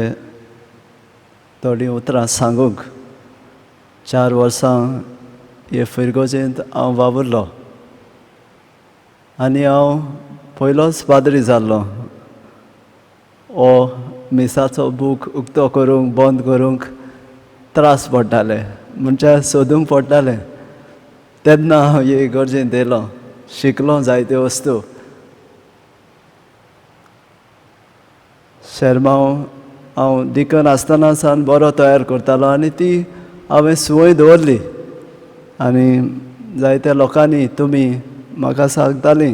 थोडीं उतरां सांगूंक. 4 वर्सां हे फिरगोजेंत हांव वावुरलो आनी हांव पयलोच पाद्री जाल्लो. हो मिसाचो बूक उक्तो करूंक बंद करूंक त्रास पडटाले, म्हणजे सोदूंक पडटाले. तेन्ना हांव हे इगर्जेंत येयलो, शिकलो जायत्यो वस्तू. शेरमांव हांव डिकन आसतना सावन बरो तयार करतालो आनी ती हांवें संवय दवरली. आनी जायत्या लोकांनी तुमी म्हाका सांगतालीं,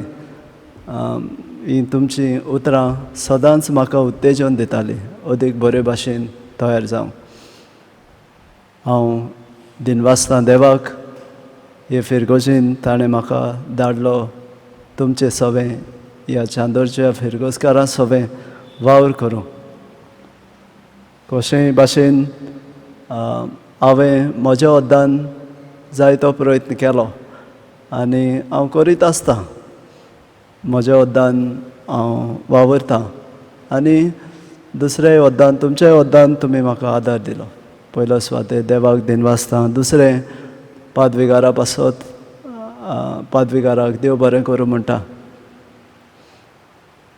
हीं तुमचीं उतरां सदांच म्हाका उत्तेजन दितालीं अदीक बरे भाशेन तयार जावंक. हांव दिनवासतां देवाक, हे फिरगोजीन ताणें म्हाका धाडलो तुमचे सवें, ह्या चांदोरच्या फिरगोजकारां सवें वावर करूं. कशेंय भाशेन हांवें म्हज्या वद्दान जायतो प्रयत्न केलो आनी हांव करीत आसतां. म्हज्या वद्दान हांव वावुरतां आनी दुसऱ्याय वद्दान, तुमच्याय वद्दान तुमी म्हाका आदार दिलो. पयलो सुवातेर देवाक दिनवासतां. दुसरें पादविगारा पासत पादविगाराक देव बरें करूं म्हणटा.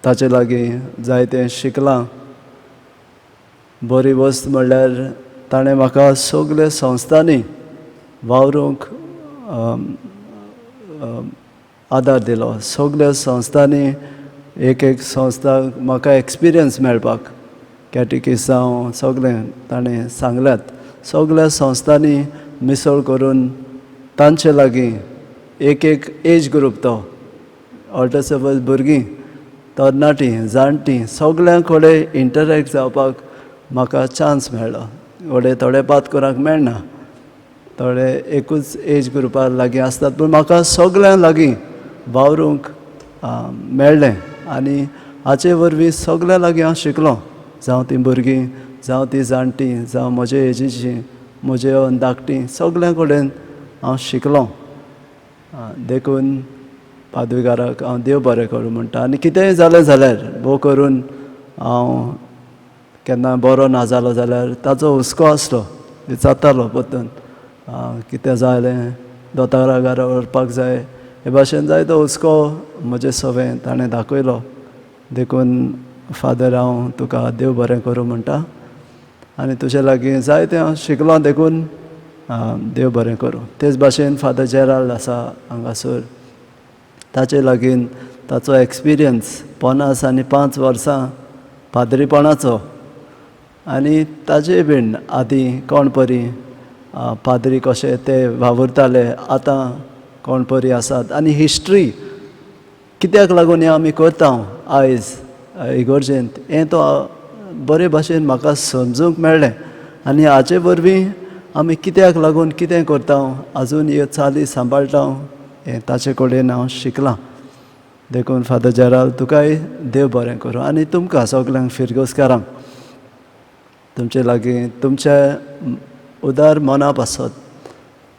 ताचे लागीं जायतें शिकलां. बरी वस्त म्हणल्यार ताणें म्हाका सगळे संस्थांनी वावरूंक आदार दिलो. सगळ्या संस्थांनी एक एक संस्था म्हाका एक्सपिरियन्स मेळपाक, कॅटिकीस जावं सगळें ताणें सांगल्यात. सगळ्या संस्थांनी मिसळ करून तांचे लागीं एक एक एज ग्रूप, तो ऑल्टर सपोज भुरगीं, तरणाटीं, जाणटीं, सगळ्यां कडेन इंटरेक्ट जावपाक म्हाका चान्स मेळ्ळो. घडये थोडे पातकोरांक मेळना, थोडे एकूच एज ग्रुपार लागीं आसतात, पूण म्हाका सगळ्यां लागीं वावरूंक मेळ्ळें आनी हाचे वरवीं सगळ्यां लागीं हांव शिकलो. जावं तीं भुरगीं, जावं तीं जाणटीं, जावं म्हजे एजीचीं, म्हजे धाकटीं, सगळ्यां कडेन हांव शिकलो. देखून पादविगाराक हांव देव बरें करूं म्हणटा. आनी कितेंय जालें जाल्यार भोव करून हांव केन्ना बरो ना जालो जाल्यार ताचो हुस्को आसलो, विचारतालो परतून कितें जालें, दोतोरा घरा व्हरपाक जाय, हे भाशेन जायतो हुस्को म्हजे सवें ताणें दाखयलो. देखून फादर हांव तुका देव बरें करूं म्हणटा आनी तुजे लागीं जायतें हांव शिकलो, देखून देव बरें करूं. तेच भाशेन फादर जेराल्ड आसा हांगासर, ताचे लागीं ताचो एक्सपिरियन्स 55 वर्सां पाद्रीपणाचो आनी ताजे बीन आदीं कोण परी पाद्री कशे ते वावुरताले, आतां कोण परी आसात आनी हिस्ट्री कित्याक लागून हें आमी करता आयज इगोर्जेंत, हें तो बरे भाशेन म्हाका समजूंक मेळ्ळें. आनी हाचे वरवीं आमी कित्याक लागून कितें करता, आजून ह्यो चाली सांबाळटा, हें ताचे कडेन हांव शिकलां. देखून फादर जेराल्ड तुकाय देव बरें करूं आनी तुमकां सगल्यांक फिरगोजकारांक तुमचे लागीं तुमच्या उदार मना पासत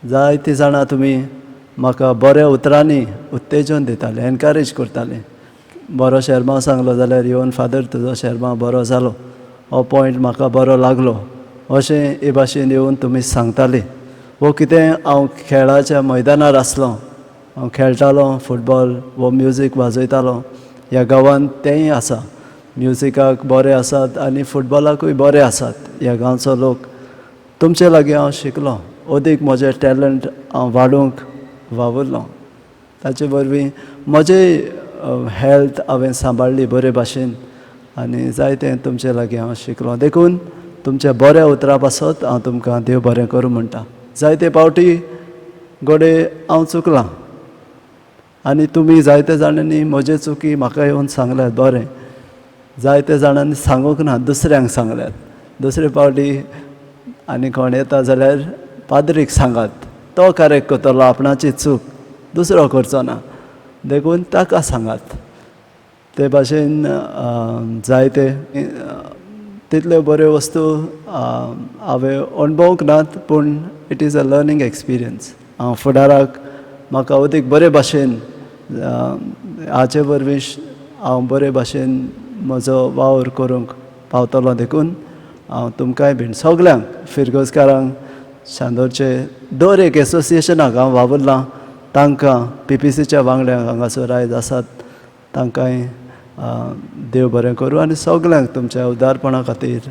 जायतीं जाणां तुमी म्हाका बऱ्या उतरांनी उत्तेजन दिताले, एनकरेज करताले. बरो शेरमांव सांगलो जाल्यार येवन फादर तुजो शेरमांव बरो जालो, हो पॉयंट म्हाका बरो लागलो, अशें हे भाशेन येवन तुमी सांगताले. वो कितें हांव खेळाच्या मैदानार आसलो, हांव खेळटालो फुटबॉल वो म्युजीक वाजयतालो. ह्या गांवांत तेंय आसा, म्युजिकाक बरे आसात आनी फुटबॉलाकूय बरे आसात ह्या गांवचो लोक. तुमचे लागीं हांव शिकलो, अदीक म्हजें टॅलंट हांव वाडोवंक वावुरलो. ताचे वरवीं म्हजें हेल्थ हांवें सांबाळ्ळी बरे भाशेन आनी जायतें तुमचे लागीं हांव शिकलो. देखून तुमच्या बऱ्या उतरां पासत हांव तुमकां देव बरें करूं म्हणटा. जायते पावटी घडये हांव चुकलां आनी तुमी जायते जाणांनी म्हजे चुकी म्हाका येवन सांगल्यात, बरें जायते जाणांनी सांगूंक ना, दुसऱ्यांक सांगल्यात. दुसरे पावटी आनी कोण येता जाल्यार पाद्रीक सांगात, तो करेक्ट करतलो आपणाची चूक, दुसरो करचो ना, देखून ताका सांगात. ते भाशेन जायते तितल्यो बऱ्यो वस्तू हांवें अणभवूंक नात, पूण it is a learning experience. हांव फुडाराक म्हाका अदीक बरे भाशेन हाचे वरवीं हांव बरे भाशेन म्हजो वावर करूंक पावतलो. देखून हांव तुमकांय बीन सगल्यांक फिरगोजकारांक, चांदोरचे दर एक एसोसिएशनाक हांव वावुरलां, तांकां पीपीसीच्या वांगड्यांक हांगासर आयज आसात तांकांय देव बरें करूं आनी सगल्यांक तुमच्या उदारपणा खातीर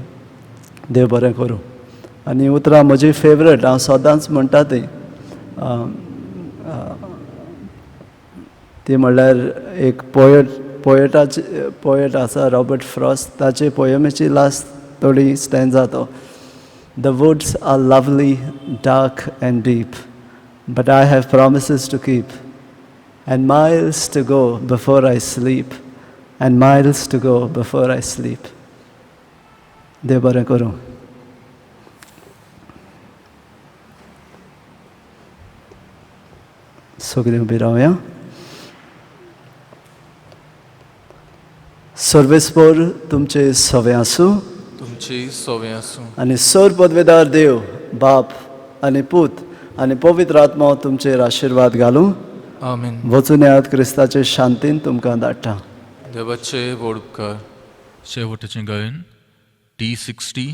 देव बरें करूं. आनी उतरां म्हजी फेवरेट, हांव सदांच म्हणटा ती, ती म्हणल्यार एक पोयट आसा रॉबर्ट फ्रॉस्ट, ताचे पोयमीची लास्ट थोडी स्टँजा तो. The woods are lovely, dark and deep, but I have promises to keep and miles to go before I sleep, and miles to go before I sleep. देव बरें करूं. सगळीं उबी रावया. सर्वेस्पोर तुमचे सवे आसूं. तुमची सोवे आसूं. आनी सर पदवेदार देव बाप आनी पूत आनी पवित्र आत्मो तुमचेर आशिर्वाद घालूं. आमेन. वचून येयात, क्रिस्ताचे शांतीन तुमकां धाडटा. देवाचे व्हड उपकार. शेवटाचें गायन T 60,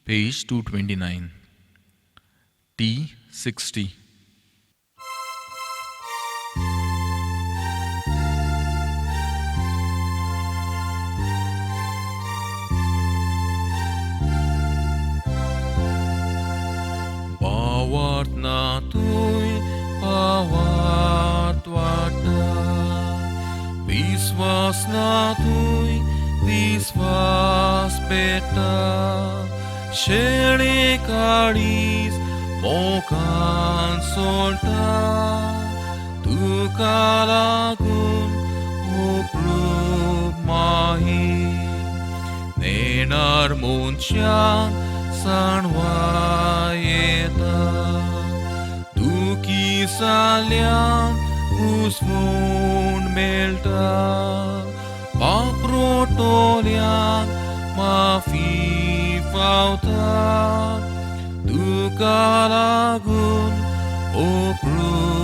page 229, T 60. पावात ना तूंय पावात वाटा, विस्वास ना तूंय विस्वास पेटा, शेणे काडीस मोकान सोडटा, तुका लागून उपरूप माही नेणार मनशान सांडवा येता, दुखी जाल्यान उसवण मेळटा, पापरोटोल्यान माफी फावता, तुका लागून ओ.